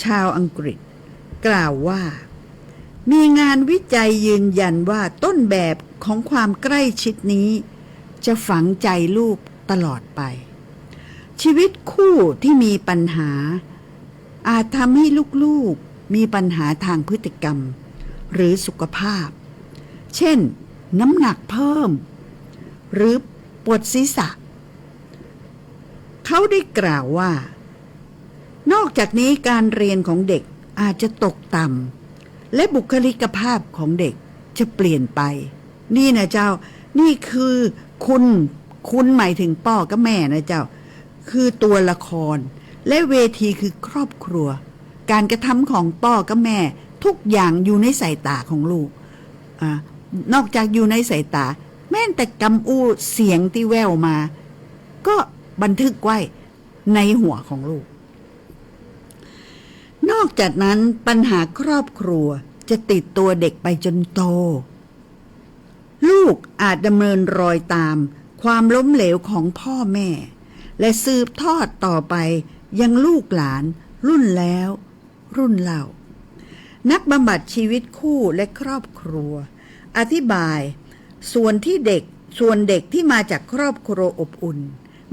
ชาวอังกฤษกล่าวว่า มีงานวิจัยยืนยันว่าต้นแบบของความใกล้ชิดนี้ จะฝังใจลูกตลอดไป ชีวิตคู่ที่มีปัญหา อาจทำให้ลูกๆมีปัญหาทางพฤติกรรม หรือสุขภาพ เช่น น้ำหนักเพิ่ม หรือปวดศีรษะ เขาได้กล่าวว่า นอกจากนี้การเรียนของเด็กอาจจะตกต่ำ และบุคลิกภาพของเด็กจะเปลี่ยนไป นี่นะเจ้า นี่คือคุณ คุณหมายถึงป้อกับแม่นะเจ้า คือตัวละคร และเวทีคือครอบครัว การกระทำของป้อกับแม่ทุกอย่างอยู่ในสายตาของลูก อ่า นอกจากอยู่ในสายตา แม้แต่กำอู้เสียงตี้แว่วมา ก็บันทึกไว้ในหัวของลูก นอกจากนั้นปัญหาครอบครัวจะติดตัวเด็กไปจนโต ลูกอาจดำเนินรอยตามความล้มเหลวของพ่อแม่ และสืบทอดต่อไปยังลูกหลานรุ่นแล้วรุ่นเล่า นักบำบัดชีวิตคู่และครอบครัว อธิบาย ส่วนที่เด็ก ส่วนเด็กที่มาจากครอบครัวอบอุ่น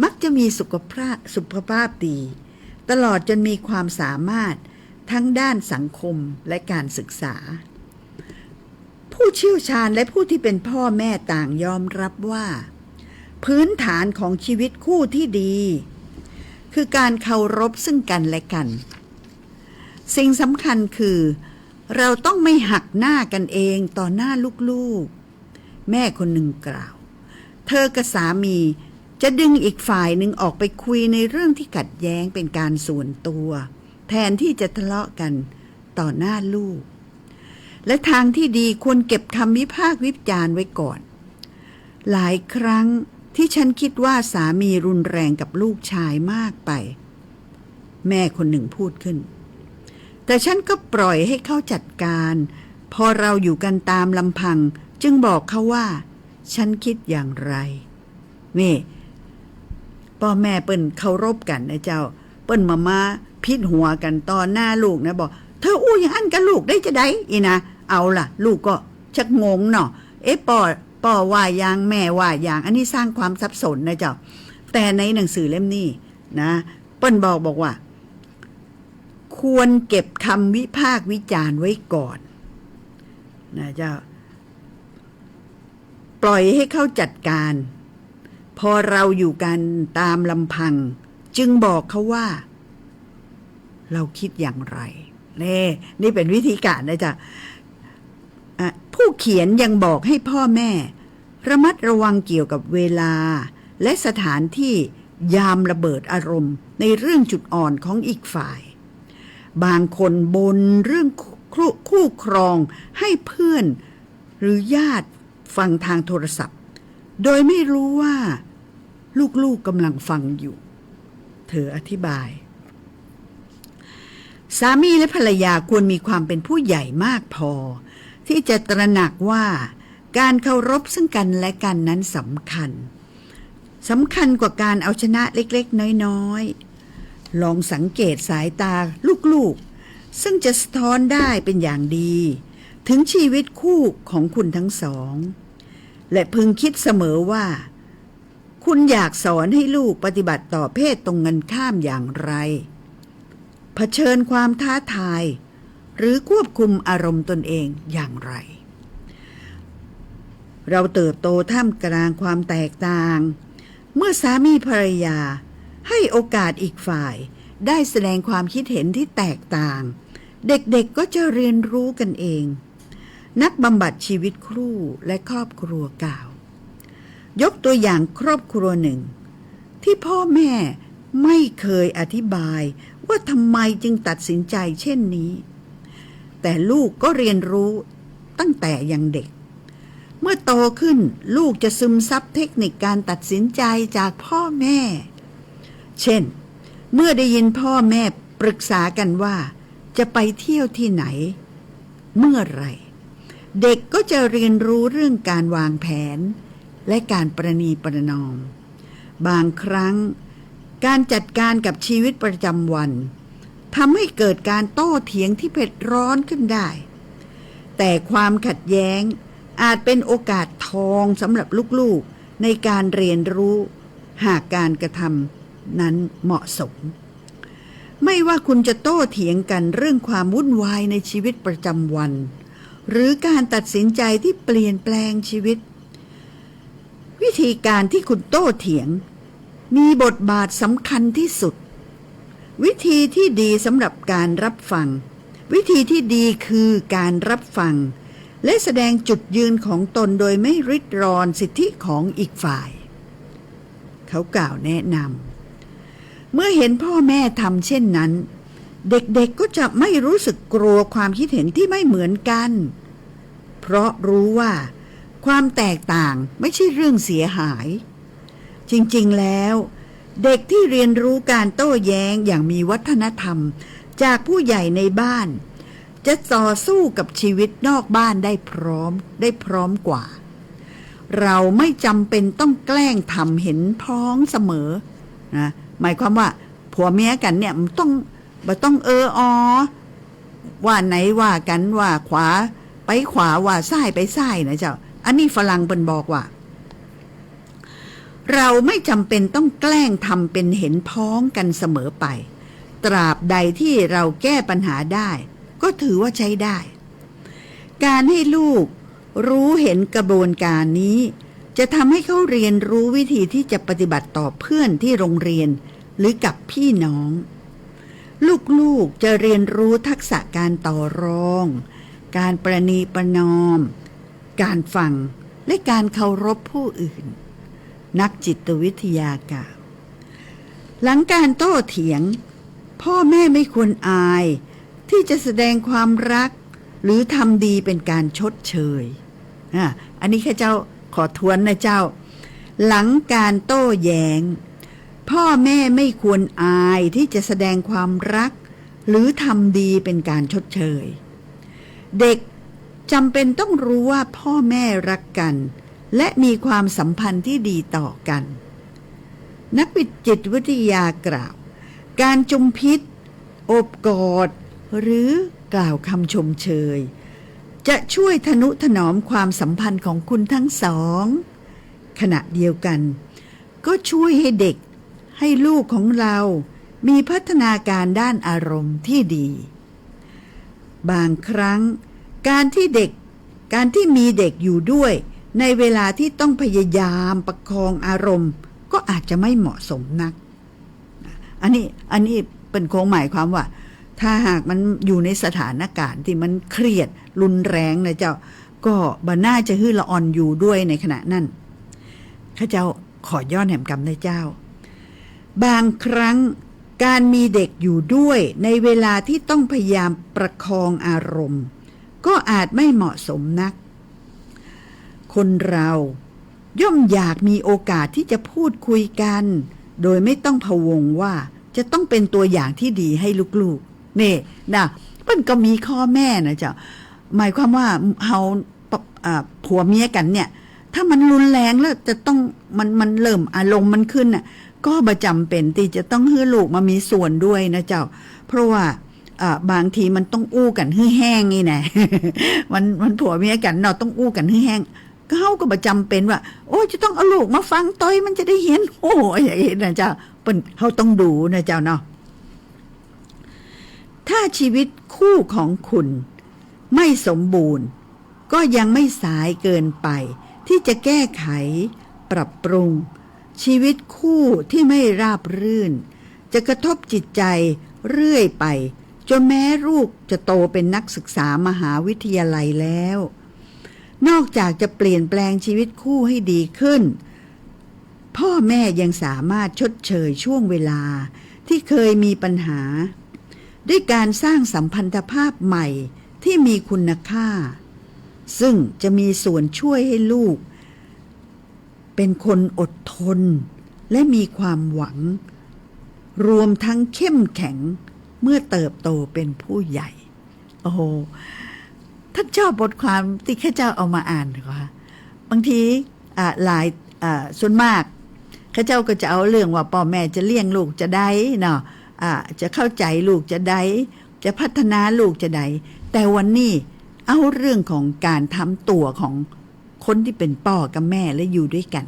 มักจะมีสุขภาพ สุขภาพดี ตลอดจนมีความสามารถทั้งด้านสังคมและการศึกษา ผู้เชี่ยวชาญและผู้ที่เป็นพ่อแม่ต่างยอมรับว่า พื้นฐานของชีวิตคู่ที่ดี คือการเคารพซึ่งกันและกัน สิ่งสำคัญคือ เราต้องไม่หักหน้ากันเองต่อหน้าลูกๆ แม่คนหนึ่งกล่าว เธอกับสามีจะดึงอีกฝ่ายหนึ่งออกไปคุยในเรื่องที่ขัดแย้งเป็นการส่วนตัว แทนที่จะทะเลาะกันต่อหน้าลูก และทางที่ดีควรเก็บคำวิพากษ์วิจารณ์ไว้ก่อน หลายครั้งที่ฉันคิดว่าสามีรุนแรงกับลูกชายมากไป แม่คนหนึ่งพูดขึ้น แต่ฉันก็ปล่อยให้เขาจัดการ พอเราอยู่กันตามลำพัง จึงบอกเขาว่า ฉันคิดอย่างไร นี่ ป้อแม่เปิ้นเคารพกั๋นนะเจ้า เปิ้นบ่มาผิดหัวกั๋นต่อหน้าลูกนะ บอก เธออู้อย่างอั้นกับลูกได้จาใด อี้นะ เอาล่ะ ลูกก็ชักงงเนาะ เอ๊ะ ป้อ ป้อว่าอย่าง แม่ว่าอย่าง อันนี้สร้างความสับสนนะเจ้า แต่ในหนังสือเล่มนี้นะ เปิ้นบอก บอกว่า ควรเก็บคำวิพากษ์วิจารณ์ไว้ก่อนนะเจ้า ปล่อยให้เขาจัดการ พอเราอยู่กันตามลำพัง จึงบอกเขาว่า เราคิดอย่างไร นี่ นี่เป็นวิธีการนะจ๊ะ อ่ะ ผู้เขียนยังบอกให้พ่อแม่ระมัดระวังเกี่ยวกับเวลา และสถานที่ยามระเบิดอารมณ์ในเรื่องจุดอ่อนของอีกฝ่าย บางคนบ่นเรื่องคู่ คู่ครองให้เพื่อนหรือญาติฟังทางโทรศัพท์ โดยไม่รู้ว่าลูกๆกำลังฟังอยู่ เธออธิบาย สามีและภรรยาควรมีความเป็นผู้ใหญ่มากพอ ที่จะตระหนักว่าการเคารพซึ่งกันและกันนั้นสำคัญ สำคัญกว่าการเอาชนะเล็กๆน้อยๆ ลองสังเกตสายตาลูกๆ ซึ่งจะสะท้อนได้เป็นอย่างดี ถึงชีวิตคู่ของคุณทั้งสอง และพึงคิดเสมอว่า คุณอยากสอนให้ลูกปฏิบัติต่อเพศตรงกันข้ามอย่างไร เผชิญความท้าทาย หรือควบคุมอารมณ์ตนเองอย่างไร เราเติบโตท่ามกลางความแตกต่าง เมื่อสามีภรรยาให้โอกาสอีกฝ่ายได้แสดงความคิดเห็นที่แตกต่าง เด็กๆก็จะเรียนรู้กันเอง นักบำบัดชีวิตคู่และครอบครัวกล่าว ยกตัวอย่างครอบครัวหนึ่ง ที่พ่อแม่ไม่เคยอธิบายว่าทำไมจึงตัดสินใจเช่นนี้ แต่ลูกก็เรียนรู้ตั้งแต่ยังเด็ก เมื่อโตขึ้นลูกจะซึมซับเทคนิคการตัดสินใจจากพ่อแม่ เช่น เมื่อได้ยินพ่อแม่ปรึกษากันว่าจะไปเที่ยวที่ไหน เมื่อไหร่ เด็กก็จะเรียนรู้เรื่องการวางแผน และการประนีประนอม บางครั้ง การจัดการกับชีวิตประจำวันทำให้เกิดการโต้เถียงที่เผ็ดร้อนขึ้นได้ แต่ความขัดแย้งอาจเป็นโอกาสทองสำหรับลูกๆ ในการเรียนรู้ หากการกระทำนั้นเหมาะสม ไม่ว่าคุณจะโต้เถียงกันเรื่องความวุ่นวายในชีวิตประจำวัน หรือการตัดสินใจที่เปลี่ยนแปลงชีวิต วิธีการที่คุณโต้เถียง มีบทบาทสำคัญที่สุด วิธีที่ดีสำหรับการรับฟัง วิธีที่ดีคือการรับฟัง และแสดงจุดยืนของตนโดยไม่ริดรอนสิทธิของอีกฝ่าย เขากล่าวแนะนำ เมื่อเห็นพ่อแม่ทำเช่นนั้น เด็กๆ ก็จะไม่รู้สึกกลัวความคิดเห็นที่ไม่เหมือนกัน เพราะรู้ว่าความแตกต่างไม่ใช่เรื่องเสียหาย จริงๆ แล้ว เด็กที่เรียนรู้การโต้แย้งอย่างมีวัฒนธรรมจากผู้ใหญ่ในบ้าน จะต่อสู้กับชีวิตนอกบ้านได้พร้อม ได้พร้อมกว่า เราไม่จำเป็นต้องแกล้งทำเห็นพ้องเสมอนะ หมายความว่าผัวเมียกั๋นเนี่ยมันต้อง บ่ต้องเออออ ว่าไหนว่ากั๋น ว่าขวาไปขวา ว่าซ้ายไปซ้ายนะเจ้า อันนี้ฝรั่งเปิ้นบอกว่า เราไม่จำเป็นต้องแกล้งทำเป็นเห็นพ้องกันเสมอไป ตราบใดที่เราแก้ปัญหาได้ ก็ถือว่าใช้ได้ การให้ลูกรู้เห็นกระบวนการนี้ จะทำให้เขาเรียนรู้วิธีที่จะปฏิบัติต่อเพื่อนที่โรงเรียน หรือกับพี่น้อง ลูกๆ จะเรียนรู้ทักษะการต่อรอง การประนีประนอม การฟัง และการเคารพผู้อื่น นักจิตวิทยากล่าว หลังการโต้เถียง พ่อแม่ไม่ควรอายที่จะแสดงความรัก หรือทำดีเป็นการชดเชย อ่ะ อันนี้ข้าเจ้าขอทวนนะเจ้า หลังการโต้แย้ง พ่อแม่ไม่ควรอายที่จะแสดงความรัก หรือทำดีเป็นการชดเชย เด็กจำเป็นต้องรู้ว่าพ่อแม่รักกัน และมีความสัมพันธ์ที่ดีต่อกัน นักวิจิตวิทยากล่าว การจุมพิษ โอบกอด หรือกล่าวคำชมเชย จะช่วยทนุถนอมความสัมพันธ์ของคุณทั้งสอง ขณะเดียวกัน ก็ช่วยให้เด็ก ให้ลูกของเรามีพัฒนาการด้านอารมณ์ที่ดี บางครั้ง การที่เด็ก การที่มีเด็กอยู่ด้วยในเวลาที่ต้องพยายามประคองอารมณ์ ก็อาจจะไม่เหมาะสมนัก อันนี้ อันนี้เปิ้นคงหมายความว่า ถ้าหากมันอยู่ในสถานการณ์ที่มันเครียดรุนแรงนะเจ้า ก็บ่น่าจะหื้อละอ่อนอยู่ด้วยในขณะนั้น ข้าเจ้าขอย้อนแหมกำนะเจ้า บางครั้งการมีเด็กอยู่ด้วยในเวลาที่ต้องพยายามประคองอารมณ์ ก็อาจไม่เหมาะสมนัก คนเราย่อมอยากมีโอกาสที่จะพูดคุยกัน โดยไม่ต้องพะวงว่าจะต้องเป็นตัวอย่างที่ดีให้ลูกๆ นี่นะ เปิ้นก็มีข้อแม้นะเจ้า หมายความว่าเฮา อ่า ผัวเมียกั๋นเนี่ย ถ้ามันรุนแรงแล้วจะต้อง มัน มันเริ่มอารมณ์มันขึ้นน่ะ ก็บ่จ๋ำเป๋นตี้จะต้องหื้อลูกมามีส่วนด้วยนะเจ้า เพราะว่า อ่า บางทีมันต้องอู้กั๋นหื้อแห้งนี่นะ มัน มันผัวเมียกั๋นเนาะ ต้องอู้กั๋นหื้อแห้ง ก็เฮาก็บ่จ๋ำเป๋นว่า โอ้ย จะต้องเอาลูกมาฟังตวย มันจะได้เหียน โอ้ย อย่างนี้นะเจ้า เปิ้น เฮาต้องดูนะเจ้าเนาะ ถ้าชีวิตคู่ของคุณไม่สมบูรณ์ ก็ยังไม่สายเกินไปที่จะแก้ไข ปรับปรุง ชีวิตคู่ที่ไม่ราบรื่น จะกระทบจิตใจเรื่อยไป จนแม้ลูกจะโตเป็นนักศึกษามหาวิทยาลัยแล้ว นอกจากจะเปลี่ยนแปลงชีวิตคู่ให้ดีขึ้น พ่อแม่ยังสามารถชดเชยช่วงเวลาที่เคยมีปัญหา ด้วยการสร้างสัมพันธภาพใหม่ที่มีคุณค่า ซึ่งจะมีส่วนช่วยให้ลูกเป็นคนอดทน และมีความหวัง รวมทั้งเข้มแข็งเมื่อเติบโตเป็นผู้ใหญ่ โอ้โห ท่านชอบบทความตี้ข้าเจ้าเอามาอ่านเหรอคะ บางที อ่า หลาย อ่า ส่วนมาก ข้าเจ้าก็จะเอาเรื่องว่าป้อแม่จะเลี้ยงลูกจาใดเนาะ อ่า จะเข้าใจ๋ลูกจาใด จะพัฒนาลูกจาใด แต่วันนี้เอาเรื่องของก๋านทำตั๋วของคนตี้เป๋นป้อกับแม่และอยู่ด้วยกั๋น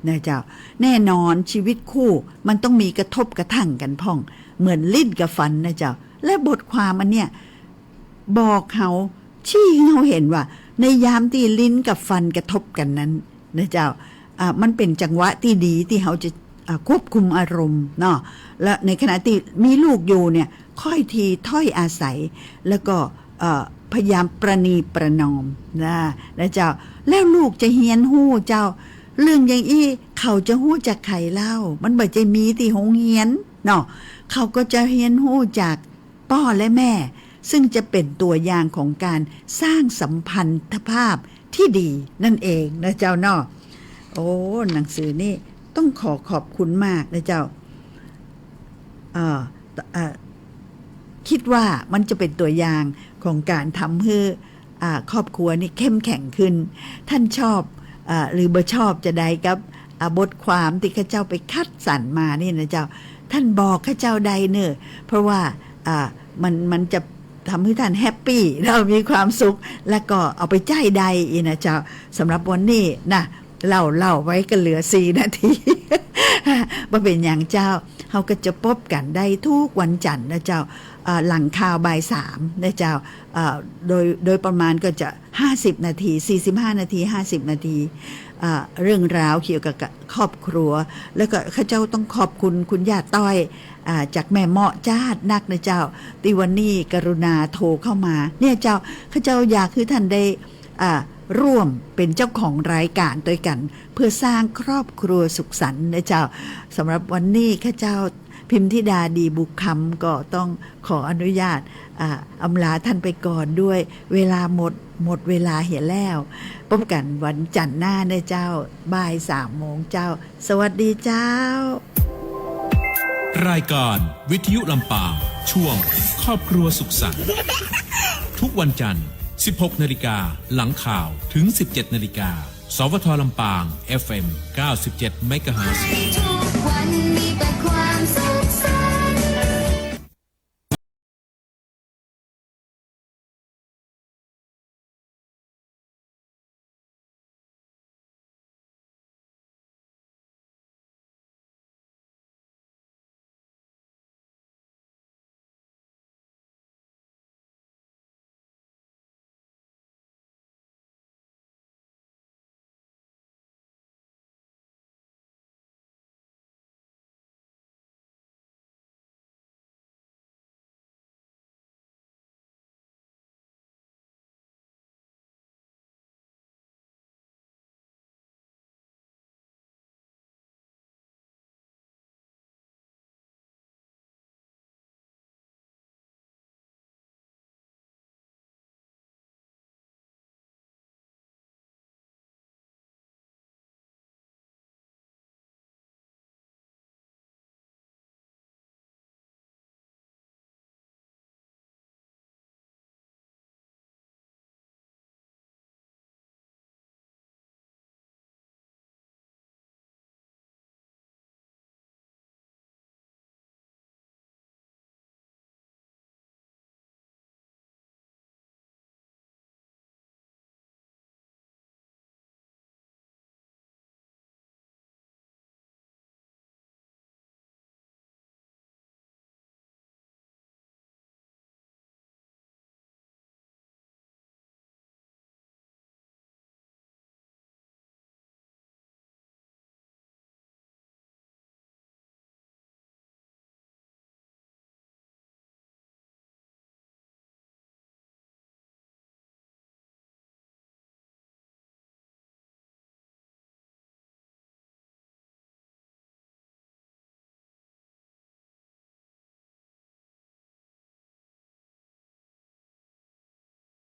นะเจ้า แน่นอนชีวิตคู่มันต้องมีกระทบกระทั่งกั๋นพ่อง เหมือนลิ้นกับฟันนะเจ้า และบทความอันเนี้ยบอกเฮา ชี้ให้เฮาหันว่า ในยามตี้ลิ้นกับฟันกระทบกั๋นนั้นนะเจ้า อ่า มันเป๋นจังหวะตี้ดีตี้เฮาจะ อ่า ควบคุมอารมณ์เนาะ และในขณะตี้มีลูกอยู่เนี่ย ค่อยทีถ้อยอาศัย แล้วก็ เอ่อ พยายามประนีประนอมนะ นะเจ้า แล้วลูกจะเฮียนฮู้เจ้า เรื่องอย่างอี้เขาจะฮู้จากใผเล่า มันบ่ใจ้มีตี้โฮงเฮียนเนาะ เขาก็จะเฮียนฮู้จากป้อและแม่ ซึ่งจะเป๋นตั๋วอย่างของก๋านสร้างสัมพันธภาพตี้ดีนั่นเองนะเจ้าเนาะ โอ้ หนังสือนี่ต้องขอขอบคุณมากนะเจ้า เอ่อ เอ่อ คิดว่ามันจะเป๋นตั๋วอย่างของก๋านทำหื้อ อ่า ครอบครัวนี่เข้มแข็งขึ้น ท่านชอบ อ่า หรือบ่ชอบจาใดกับ อ่า บทความตี้ข้าเจ้าไปคัดสรรมานี่นะเจ้า ท่านบอกข้าเจ้าได้เน่อ เพราะว่า อ่า มัน มันจะทำหื้อท่านแฮปปี้ แล้วมีความสุข แล้วก็เอาไปใจ๊ได้อีกนะเจ้า สำหรับวันนี้นะ เล่า เล่าไว้ก็เหลือสี่นาที บ่เป๋นหยังเจ้า เฮาก็จะปบกั๋นได้กู้วันจั๋นทร์นะเจ้า เอ่อ หลังข่าวบ่ายสามนะเจ้า เอ่อ โดย โดยประมาณก็จะห้าสิบนาที สี่สิบห้านาที ห้าสิบนาที เอ่อ เรื่องราวเกี่ยวกับครอบครัว แล้วก็ข้าเจ้าต้องขอบคุณคุณย่าต้อย อ่า จากแม่เมาะจ๊าดนักนะเจ้า ตี้วันนี้กรุณาโทรเข้ามา เนี่ยเจ้า ข้าเจ้าอยากหื้อท่านได้ อ่า ร่วมเป๋นเจ้าของรายก๋านตวยกั๋น เพื่อสร้างครอบครัวสุขสันต์นะเจ้า สำหรับวันนี้ข้าเจ้าพิมธิดาดีบุกคำก็ต้องขออนุญาต อ่า อำลาท่านไปก่อนด้วย เวลาหมด หมดเวลาเหียแล้ว ปบกั๋นวันจั๋นทร์หน้านะเจ้า บ่ายสามโมงเจ้า สวัสดีเจ้า รายการวิทยุลำปาง ช่วงครอบครัวสุขสันต์ ทุกวันจันทร์ สิบหกนาฬิกา หลังข่าว ถึง สิบเจ็ดนาฬิกา สวท ลำปาง เอฟเอ็ม เก้าสิบเจ็ด เมกะเฮิรตซ์ ทุกวัน